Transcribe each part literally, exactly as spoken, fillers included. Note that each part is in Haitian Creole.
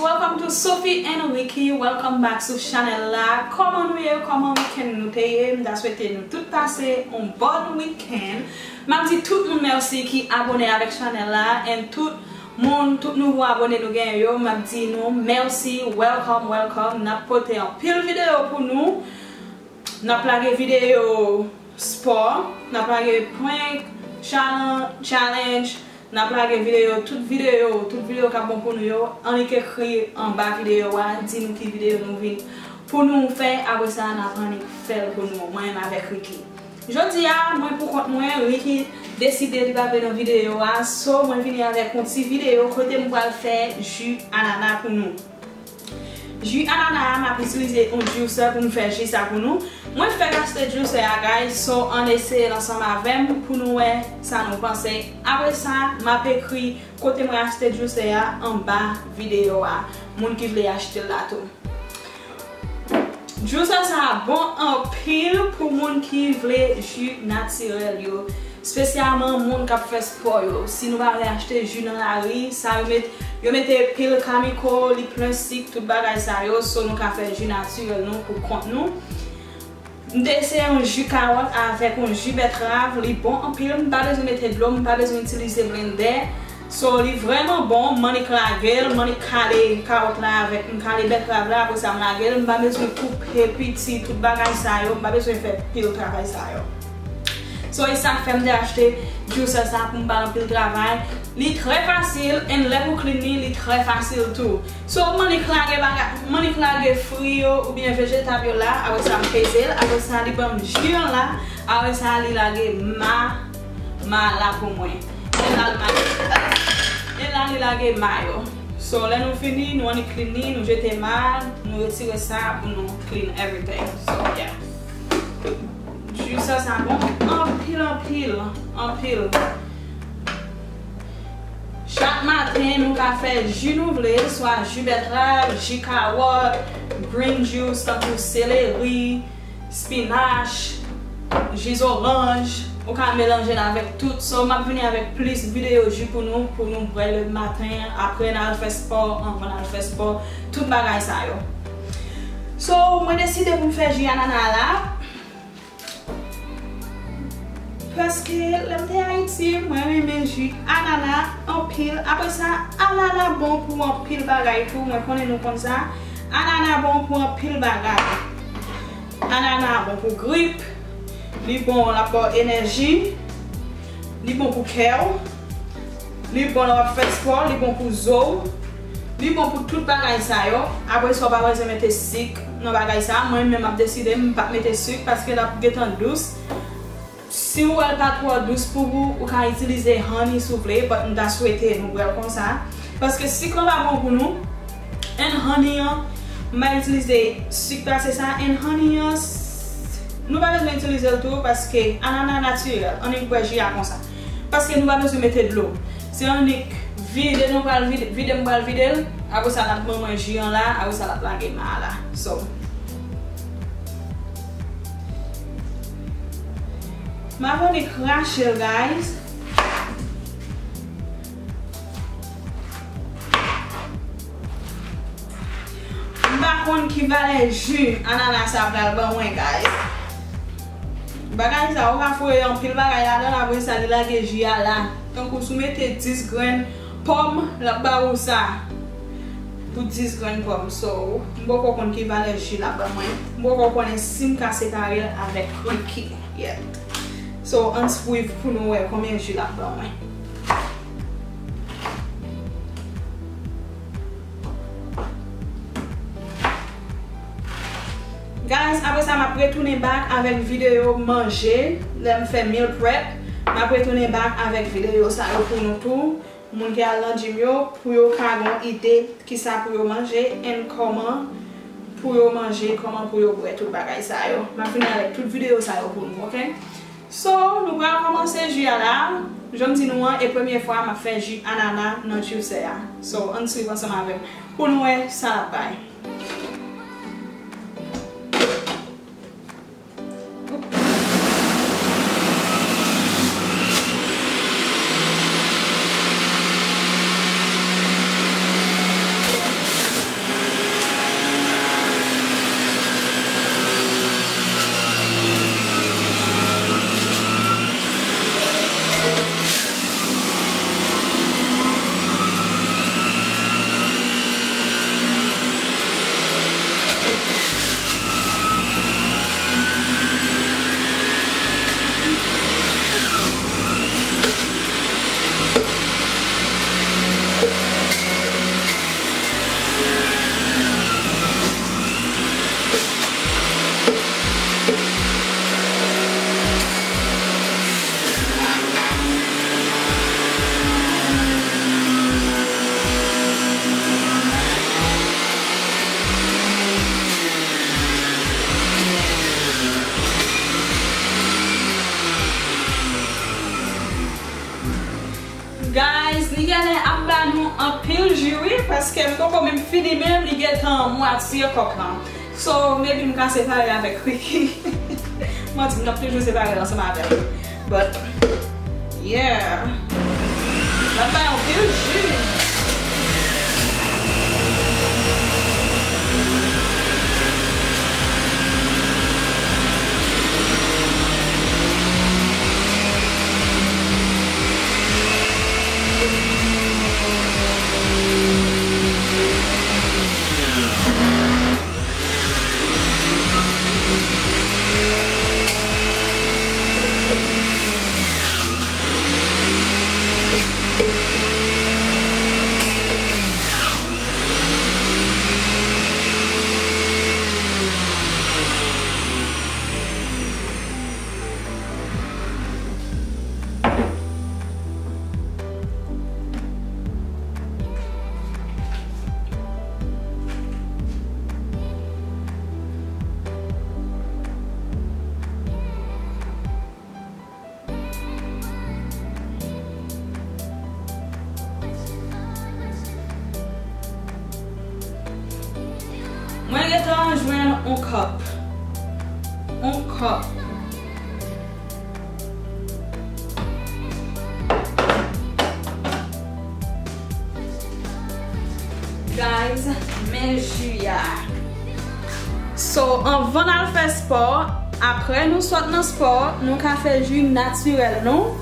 Welcome to Sophie and Ricky, welcome back sou chanèl la. Kòman nou ye? Kòman wikenn nou te ye? M ta swete nou tout pase yon bòn wikenn. M ap di tout moun mèsi ki abone avèk chanèl la, and tout moun, tout nouvo abone nou genyen yo, m ap di nou mèsi, welcome, welcome. N ap pote anpil videyo pou nou. N ap lage videyo spò, n ap lage prank, challenge, challenge, n ap lage videyo, tout videyo, tout videyo k ap bon pou nou yo, annik ekri anba videyo a, di nou ki videyo nou vin pou nou fè, apre sa n ap annik fè l pou nou, mwen menm avèk Ricky. Jodi a, mwen pou kont mwen, Ricky deside li pa vle nan videyo a, so mwen vini avèk yon ti videyo kote m pral fè ji anana pou nou. Ji anana a, m ap itilize yon juicer pou m fè ji sa pou nou. Mwen fèk achte juicer a, guys, so ann eseye l ansanm avè m pou nou wè sa nou panse. Apre sa, m ap ekri kote mwen achte juicer a anba videyo a, moun ki vle achte l la tou. Juicer sa a bon anpil pou moun ki vle ji natirèl yo. Espesyalman moun k ap fè spò yo. Si nou pa vle achte ji nan lari, sa yo met, yo mete pil kamiko, li plen sik, tout bagay sa yo, so nou ka fè ji natirèl nou pou kont nou. M te eseye yon ji kawòt avèk yon ji bètrav, li bon anpil, m pa bezwen mete dlo, m pa bezwen itilize blendè. So, li vrèman bon, m annik lage l, m annik kale kawòt la avèk, m kale bètrav la, apre sa m lage l, m pa bezwen koupe piti, tout bagay sa yo, m pa bezwen fè pil travay sa yo. So, e sa k fè m te achte juicer sa pou m pa anpil travay. Li trè fasil, and lè pou clean li, li trè fasil tou. So, m annik lage bagay, m annik lage fri yo oubyen vejetab yo la, apre sa m peze l, apre sa li ban m ji an la, apre sa li lage ma, ma la pou mwen. E la l ma, e la li lage ma yo. So, lè nou fini, nou annik clean li, nou jete ma, nou retire sa pou nou clean everything. So, yeah. Ji sa, sa bon anpil, anpil, anpil. Chak maten, nou ka fè ji nou vle, swa ji bètrav, ji kawòt, green juice, tankou seleri, spinach, ji zoranj. Ou ka melanje l avèk tout. So, m ap vini avèk plis videyo ji pou nou, pou nou bwè le maten, apre n al fè spò, anvan n al fè spò, tout bagay sa yo. So, mwen deside pou m fè ji anana la. Paske lè m te Ayiti, mwen renmen ji anana anpil. Apre sa, anana bon pou anpil bagay tou. Mwen konnen nou konn sa. Anana bon pou anpil bagay. Anana bon pou grip. Li bon, l ap ba w enèji. Li bon pou kè w. Li bon lè w ap fè spò, li bon pou zo w. Li bon pou tout bagay sa yo. Apre sa, w pa bezwen mete sik nan bagay sa. Mwen menm, m ap deside m p ap mete sik paske l ap gentan dous. Si w wè l pa twò dous pou ou, ou ka itilize honey si w vle, but m ta swete nou bwè l konsa. Paske sik lan pa bon pou nou. And honey an, m pa itilize sik pase sa. And honey an, s-, nou pa bezwen itilize l tou paske anana natirèl. Annik bwè ji a konsa. Paske nou pa bezwen mete dlo. Se annik vide, nou pral vide, vide, m pral vide l. Apre sa, l ap ban mwen ji an la. Apre sa, l ap lage ma a la. So, m ap annik krache l, guys. M pa konn ki valè ji anana sa pral ban mwen, guys. Bagay sa, ou ka foure anpil bagay ladan l, apre sa, li lage ji a la. Tankou si w mete dis grenn pòm, l ap ba ou sa. Pou dis grenn pòm. So, m poko konn ki valè ji l ap ban mwen. M poko konnen si m ka separe l avèk Ricky yet. So, ann swiv pou nou wè konbyen ji l ap ban mwen. Guys, apre sa, m ap retounen back avèk videyo manje. Lè m fè meal prep, m ap retounen back avèk videyo sa yo pou nou tou. Moun ki al nan gym yo, pou yo ka gen yon ide kisa pou yo manje and kòman pou yo manje, kòman pou yo bwè tout bagay sa yo. M ap vini avèk tout videyo sa yo pou nou, oke? So, nou pral kòmanse ji a la. Jan m di nou an, e premye fwa m ap fè ji anana nan juicer a. So, ann swiv ansanm avè m pou nou wè sa l ap bay. Li genlè ap ba nou anpil ji wi, paske m poko menm fini menm, li gentan mwatye kòk lan. So, maybe m ka separe avèk Ricky. Manti, m t ap toujou separe l ansanm avè l. But, yeah. L ap bay anpil ji. Mwen gentan jwenn on kòp. On kòp. Guys, men ji a. So, anvan n al fè spò, apre nou sot nan spò, nou ka fè ji natirèl nou.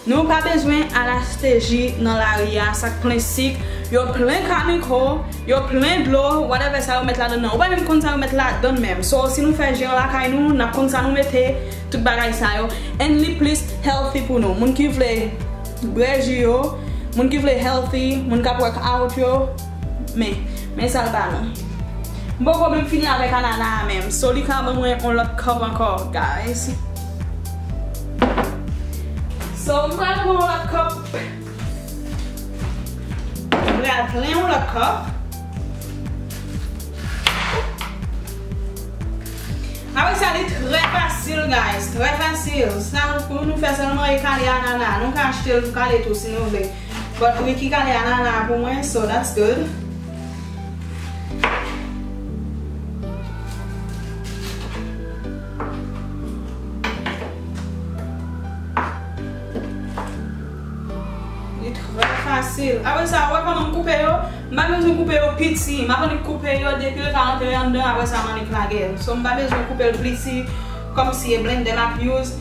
Nou pa bezwen al achte ji nan lari a, sa k plen sik, yo plen kamiko, yo plen dlo, whatever sa yo met ladan nan. Ou pa menm konn sa yo met ladan menm. So, si nou fè ji an lakay nou, n ap konn sa nou mete, tout bagay sa yo. And li plis healthy pou nou. Moun ki vle bwè ji yo, moun ki vle healthy, moun k ap work out yo, men, men sa l ba nou. M poko menm fini avèk anana a menm. So, li ka ban mwen yon lòt kòp ankò, guys. So, m pral pran yon lòt kòp. M pral plen yon lòt kòp. Apre sa, li trè fasil, guys. Trè fasil. Sa pou nou fè sèlman e kale anana. Nou ka achte l pou kale tou si nou vle. But Ricky kale anana pou mwen, so that's good. Li trè fasil. Apre sa, ou wè kòman m koupe yo? M pa bezwen koupe yo piti. M ap annik koupe yo depi l ka antre anndan, apre sa m annik lage l. So, m pa bezwen koupe l piti, kòmsi e blendè m ap use.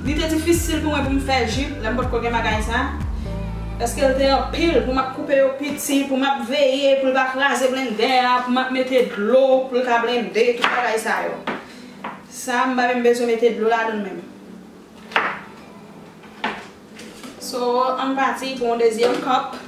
Li te difisil pou mwen pou m fè ji, lè m potko gen bagay sa. Paske l te anpil, pou m ap koupe yo piti, pou m ap veye, pou l pa kraze blendè a, pou m ap mete dlo, pou l ka blende, tout bagay sa yo. Sa, m pa menm bezwen mete dlo ladan l menm. So, ann pati pou yon dezyèm kòp.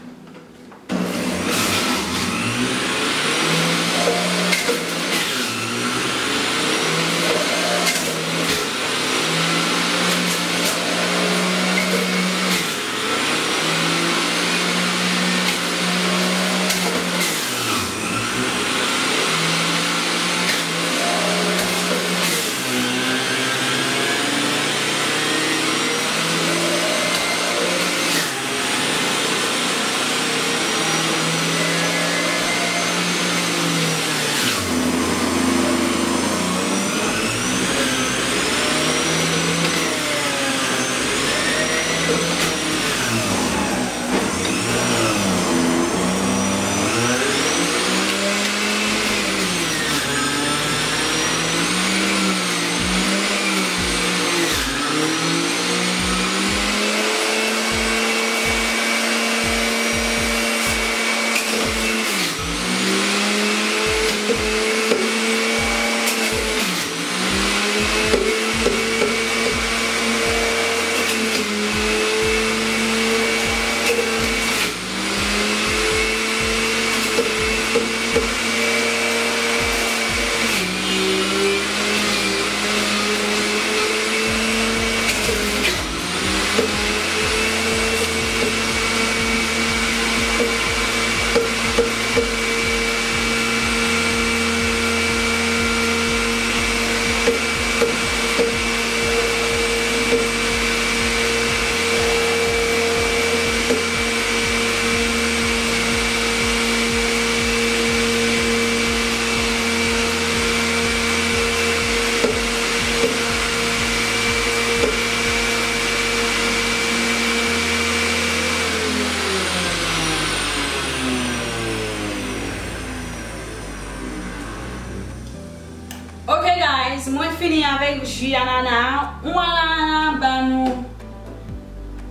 Avèk ji anana a, yon anana ba nou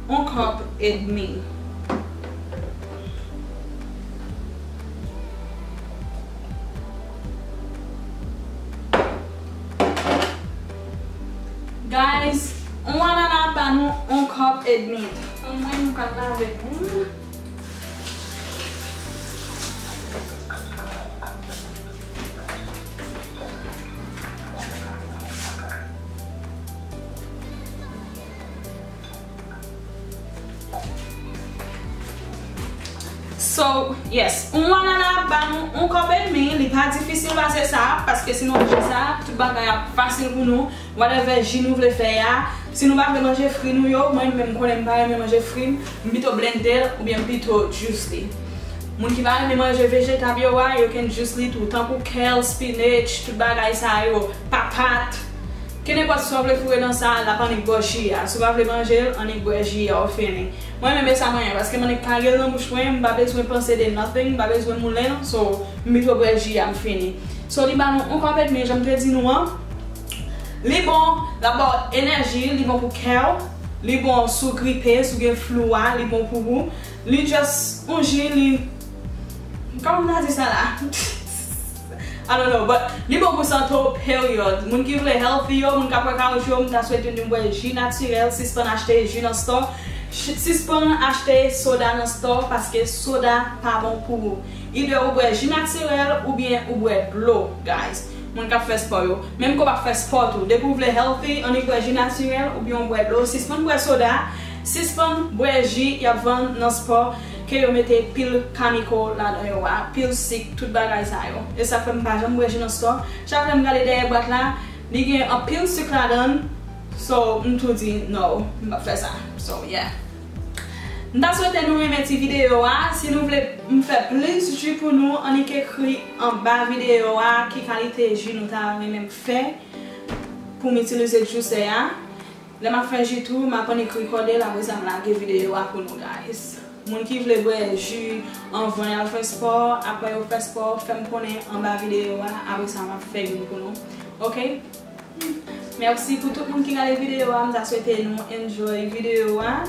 yon kòp edmi. Guys, yon anana ba nou yon kòp edmi. Mwen, m pral lave men m. So, yes, yon anana ap ba nou yon kòb edmi, li pa difisil pase sa, paske si nou achte sa, tout bagay ap fasil pou nou. Whatever ji nou vle fè a, si nou pa vle manje fri nou yo, mwen menm m konnen m pa renmen manje fri m, m pito blende l oubyen m pito juice li. Moun ki pa renmen manje vejetab yo a, yo can juice li tou, tankou kale, spinach, tout bagay sa yo, patat. Kenenpòt sa w vle foure nan sa, l ap annik ba w ji a. Si w pa vle manje l, annik bwè ji a, ou fini. Mwen menm e sa mwen ye, paske m annik kage l nan bouch mwen, m pa bezwen panse de nothing, m pa bezwen moulen l, so, m pito bwè ji a, m fini. So, li ba nou yon kòb edmi, jan m te di nou an. Li bon, l ap ba w enèji, li bon pou kè w, li bon si w gripe, si w gen flou a, li bon pou ou. Li just yon ji, li, kòman m ta di sa la? I don't know, but li bon pou sante w, period. Moun ki vle healthy yo, moun k ap pran kawouchou yo, m ta swete nou bwè ji natirèl, sispann achte ji nan store, ch-, sispann achte soda nan store, paske soda pa bon pou ou. Either ou bwè ji natirèl oubyen ou bwè dlo, guys. Moun k ap fè spò yo. Menm ke w p ap fè spò tou. Depi w vle healthy, annik bwè ji natirèl oubyen w bwè dlo. Sispann bwè soda, sispann bwè ji y ap vann nan spò ke yo mete pil chemical ladan yo a, pil sik, tout bagay sa yo. E sa fè m pa janm bwè ji nan spò. Chak lè m gade dèyè bwat la, li gen anpil sik ladan l. So, m tou di, no, m p ap fè sa. So, yeah. M ta swete nou renmen ti videyo a. Si nou vle m fè plis ji pou nou, annik ekri anba videyo a ki kalite ji nou ta renmen m fè pou m itilize juicer a. Lè m ap fè ji tou, m ap annik rekòde l, apre sa m lage videyo a pou nou, guys. Moun ki vle bwè ji anvan y al fè spò, apre yo fè spò, fè m konnen anba videyo a, apre sa m ap fè youn pou nou. Oke? Mèsi pou tout moun ki gade videyo a. M ta swete nou enjoy videyo a.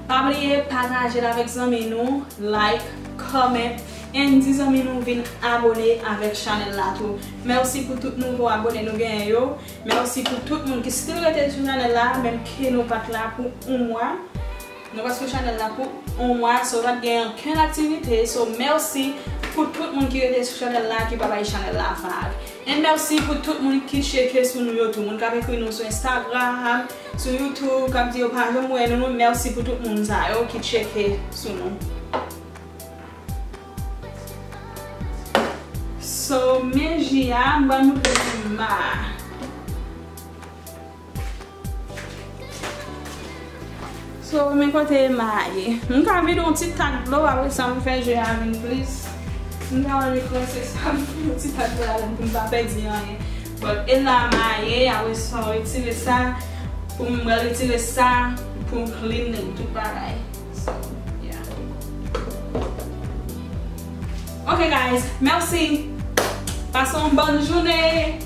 Pa bliye pataje l avèk zanmi nou, like, comment, and di zanmi nou vin abone avèk chanèl la tou. Mèsi pou tout nouvo abone nou genyen yo. Mèsi pou tout moun ki still rete sou chanèl la, menm ke nou pa t la pou yon mwa. Nou pa t sou chanèl la pou yon mwa, so pa t gen okenn aktivite. So, mèsi pou tout moun ki rete sou chanèl la, ki pa bay chanèl la vag. And mèsi pou tout moun ki tcheke sou nou yo tou. Moun k ap ekri nou sou Instagram, sou YouTube, k ap di yo pa janm wè nou. Mèsi pou tout moun sa yo ki tcheke sou nou. So, men ji a, m pral moutre nou ma. So, men kote ma a ye. M ka vide yon ti tak dlo, apre sa m fè ji a vin plis. M ta annik rense sa, m fè yon ti tak dlo ladan l pou m pa pèdi anyen. But, e la ma a ye, apre sa, retire sa, pou m retire sa, pou m clean tout bagay. So, yeah. Ok, guys, mèsi. Pase yon bòn jounen.